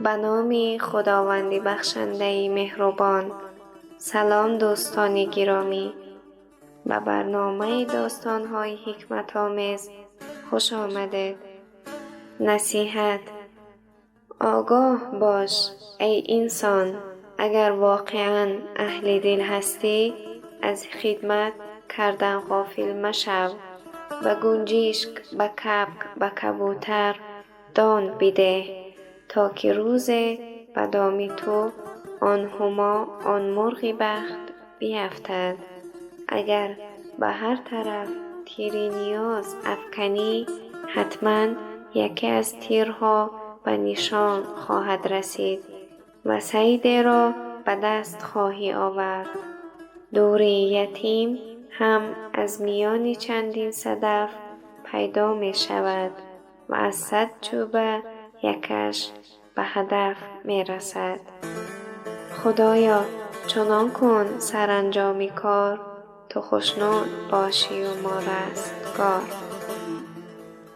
Ба номи Худованди бахшандаи меҳрубон. Салом, дӯстони гиромӣ, ба барномаи достонҳои ҳикматомез хуш омадед. Насиҳат: огоҳ бош, эй инсон, агар воқеан аҳли дил ҳастӣ, аз хидмат кардан ғофил машав. Ба гунҷишк, ба кабк, ба кабӯтар дон бидеҳ, то ки рӯзе ба доми ту он ҳумо, он мурғи бахт биафтад. Агар ба ҳар тараф тири ниёз афканӣ, ҳатман яке аз тирҳо ба нишон хоҳад расид ва сайдеро ба даст хоҳӣ овард. Дури ятим ҳам аз миёни чандин садаф пайдо мешавад ва аз 100 чӯба якаш ба ҳадаф мерасад. Худоё, чунон кун саранҷоми кор, ту хушнуд бошию мо растгор.